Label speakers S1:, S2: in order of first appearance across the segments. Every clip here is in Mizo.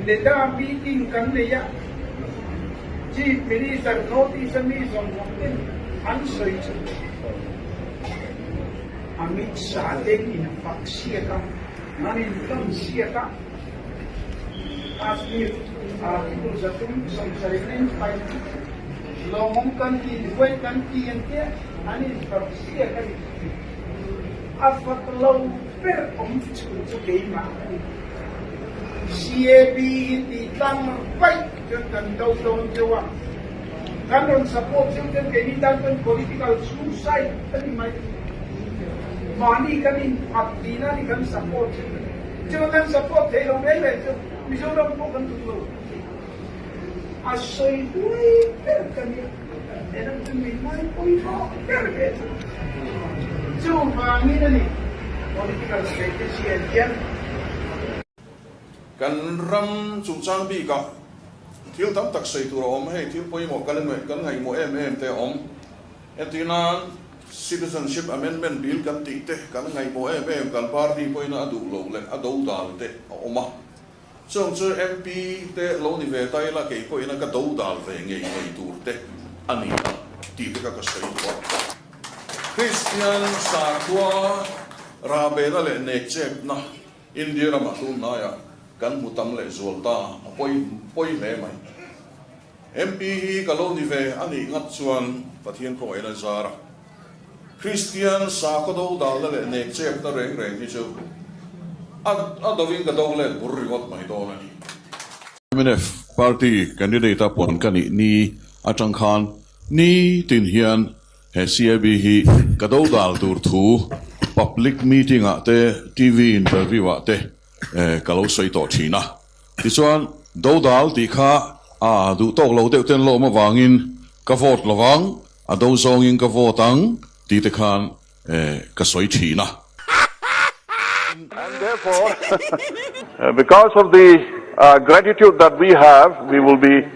S1: NEDA meeting kan nei a, Chief Minister North East a mi zawng zawng ten an sawi chu Amit Shah ten in fak siak a, an in tlan siak a, Kashmir article 370 in paih lawmawm kan ti, huai kan ti an tia an in fak siak a ni. A fak lo ber awm chhun chu keimah a ni. CAB hi tih tlang vaih chuan kan do dawn deuh a, kan rawn support deuh chuan keini tan chuan political suicide a ni mai. Mahni kan inphat tihna a ni kan support chu. Chuan kan support thei lo reng reng chu Mizoram pawh kan duh lo. A sawi buai ber ka nia, enang chu min ngai pawimawh ber ve chu. Chuvangin a ni political strategy an hian.
S2: Kan ram chungchang bikah thil tam tak sawi tur a awm, hei thil pawimawh kan kan ngaihmawh em em te a awm. Entirnan Citizenship Amendment Bill kan tih te kan ngaihmawh em em, kan party pawhin a duh loh leh a dodal te a awm a. Chung chu MP te lo ni ve ta ila kei pawhin a ka dodal ve ngei ngei tur te a ni a tih te kha ka sawi duh a. Kristian sakhua rahbehna leh nekchepna India ramah tun hnaiah kan hmu tam leh zual ta a pawi pawi hle mai. MP hi ka lo ni ve a nih ngat chuan Pathian khawngaihna zar a. Kristian sakhaw dodalna leh nekchepna reng reng hi chu a a dovin ka do let bur ringawt mai dawn a ni. Mnf party candidate a puan ka nih ni atang khan nitin hian he CAB hi ka dodal tur thu public meeting ah te TV interview ah te ka lo sawi tawh thin a. Tichuan dodal tih kha a duh tawk lo deuh ten lawm avangin ka vote lovang A do zawngin ka vote ang tih te khan ka sawi thin a.
S3: And therefore, because of the gratitude that we have, we will be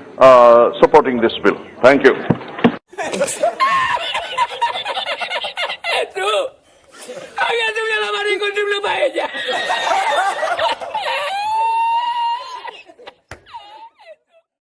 S3: supporting this bill. Thank you.